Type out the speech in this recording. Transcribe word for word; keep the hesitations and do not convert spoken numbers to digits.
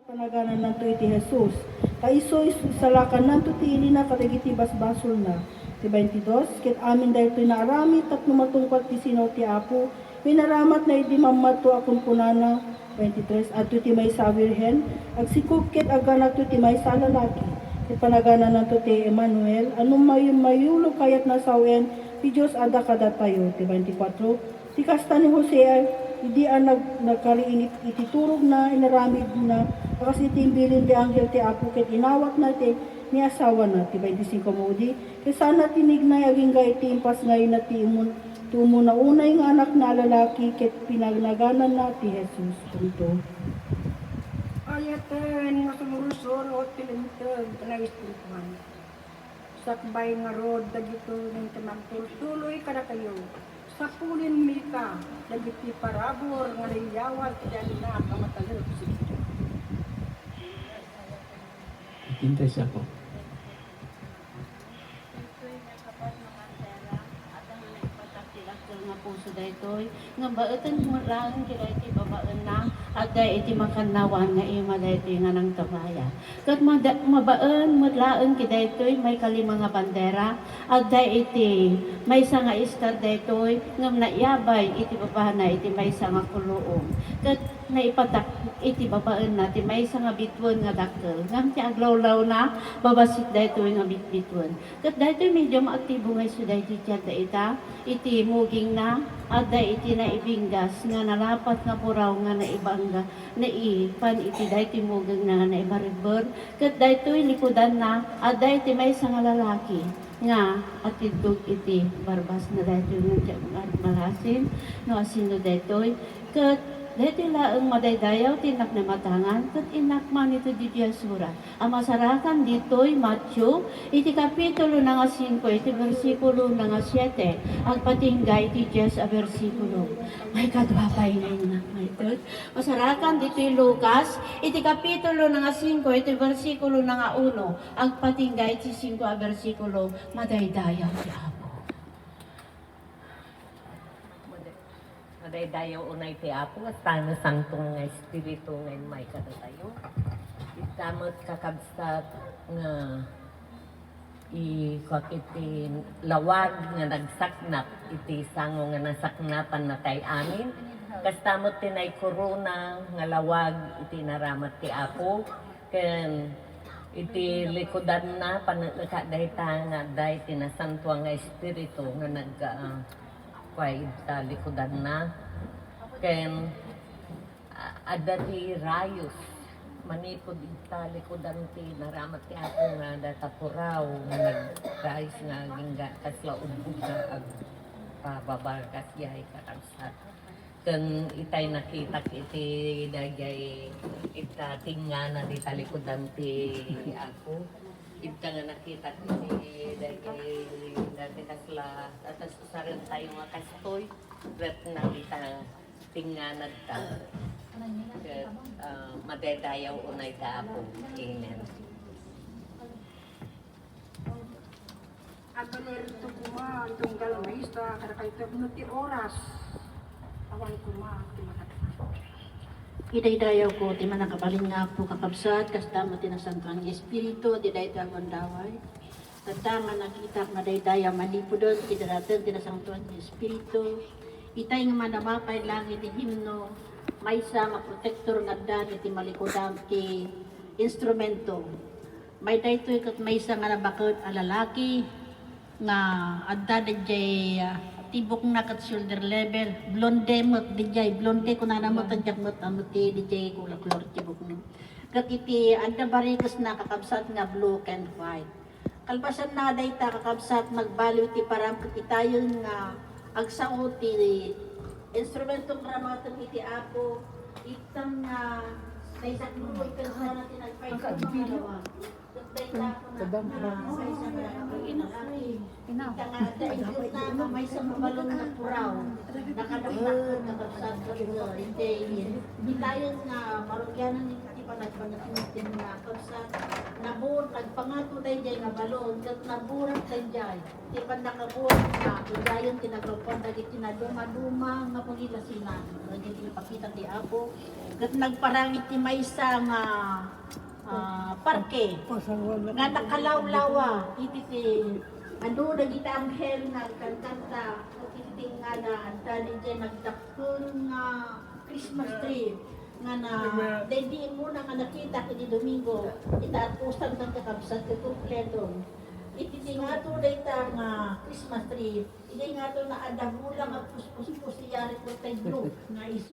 Panaganannanto iti Jesus, ta isu isu-, isalakannanto ti ilina kadagiti basbasolna. Ti twenty-dos, ket amin daytoy naaramid tapno matungpal ti sinaw ti Apo, nga inaramatna idi mammadto a kunkunana. Twenty-tres, adtoy ti maysa a birhen, agsikog ket agganakto ti maysa a lalaki. Ket panaganannanto ti Emmanuel, a no mayu-, mayulo kayatna sawen, ti Dios adda kadatayo. Ti twenty-four, ti kasta ni Jose, idi a nag-, nagkariingit iti turogna, inaramidna a kas iti imbilin ti anghel ti Apo ket inawatna ti ni asawana. Ti twenty-five, maudi ket saan a tinignay agingga iti impasngayna ti umun-, ti umuna unay nga anakna a lalaki ket pinanagananna ti Jesus. Punto. Ayaten nga sumursuro ti Linteg ti Espirituan. Sakbay ngarud dagitoy nga agtultuloy kadakayo, sapulenmi ita dagiti parabur nga nayawas ti anak a matalek sida. Intay siya po. Daytoy nga kapat nga bandera, adda nga naipatak ti dakkel nga puso daytoy, ngem baeten met laeng kadagiti babaenna, adda iti makannawan nga ima daytoy nga nangtabaya. Ket mada-, mabaen met laeng kadagitoy maikalima nga bandera, adda iti maysa nga istar daytoy, ngem naiyabay iti babana iti maysa nga kuluong. Ket naipatak iti babaenna ti maysa nga bituen nga dakkel, ngem ti aglawlawna, babassit daytoy nga bitbituen. Ket daytoy medium aktibo nga isu daytoy ti adda ita, iti mugingna, adda iti naibinggas nga nalapat nga puraw nga naibangga, naipan iti daytoy mugingna nga naibaribber. Ket daytoy likudanna, adda iti maysa nga lalaki nga atiddog iti barbasna daytoy nga ti malasin, no asino daytoy. Ket daytoy laeng madaydayaw ti innak naimatangan, ket innak man iti didiasura. A masarakan ditoy Mateo, iti kapitulo na nga singko, iti bersikulo na nga siete, agpatingga iti dies a bersikulo. Maikadua pay nga innak, maited. Masarakan ditoy Lucas, iti kapitulo na nga singko, iti bersikulo na nga uno, agpatingga iti singko a bersikulo, madaydayaw ti Apo. Madaydayaw unay ti Apo, kasta no Santo nga Espiritu nga immay kadatayo. Ita met, kakabsat, nga ikuak iti lawag nga nagsaknap iti sango nga nasaknapan natay amin. Kasta met ti naikorona nga lawag iti inaramat ti Apo. Ken iti likudanna, paneknekak dayta nga adda iti Nasantoan nga Espiritu nga nag, ah, kua ita likudanna. Ken, ah, adda ti rayos manipud ita likudan ti inaramat ti Apo nga dayta puraw nga nagrayos nga agingga kasla ubbog nga agpababa, kasdiay, kakabsat. Ken itay nakitak iti dagay ita tingnganad ita likudan ti Apo. Ita nga nakitak iti dagay dati kasla, atas usaren tayo nga kastoy, ret na ita tingnganad ta. Ket, ah, madaydayaw unay ta Apo. Amen. Agalerto koma, tunggal maysa, kadakayo tapno ti oras. Awan koma ti makatapos. Idaydayawko ti mannakabalin nga Apo, kakabsat, kasta met ti Nasantoan nga Espiritu, ti daytoy a gundaway. Tatta nga nakitak nga daydayaw manipuden ti darateng ti Nasantoan nga Espiritu. Itay nga manamapay langit ti himno, maysa nga protektor nga adda iti malikudan ti instrumento. May daytoy ket maysa nga nabaked a lalaki nga adda didiay, ah, ti bukna ket shoulder level, blonde met didiay, blonde kunana met, diak met ammo ti didiay kula-, kulor ti bukna. Ket iti adda barikesna, kakabsat, nga blue ken white. Kalpasanna dayta, kakabsat, nagbaliw ti param ket itayon nga agsao ti instrumento nga ramaten iti Apo, itan nga naisakluloy ken sana ti nagpayso nga lawag. Tabang, tabang. Ina. Ita nga adda igutna nga maysa nga balon nga puraw. Nakadakdakkel nga kabsat ket, uh, iti, itayon nga marugyanan iti panagpanaginip ti mga kabsat. Nabur-, nagpangato daydiay nga balon ket naburak daydiay. Ti pannakabuak na idayon ti nagrumbeng dagiti nadumaduma nga pangilasinan dagiti ipakita ti Apo, ket nagparang iti maysa nga, ah, parke nga nakalawlawa iti ti adu dagiti anghel nga agkankanta ket iti tingngana, adda daydiay nagdakkel nga Christmas tree nga na, daydi immuna nga nakita iti Domingo, ita at usang nga kakabsat ti kumpleto. Iti tingato dayta nga Christmas tree, iti ngato na adda hula nga puspuspos ti yari ko tayo nga isu.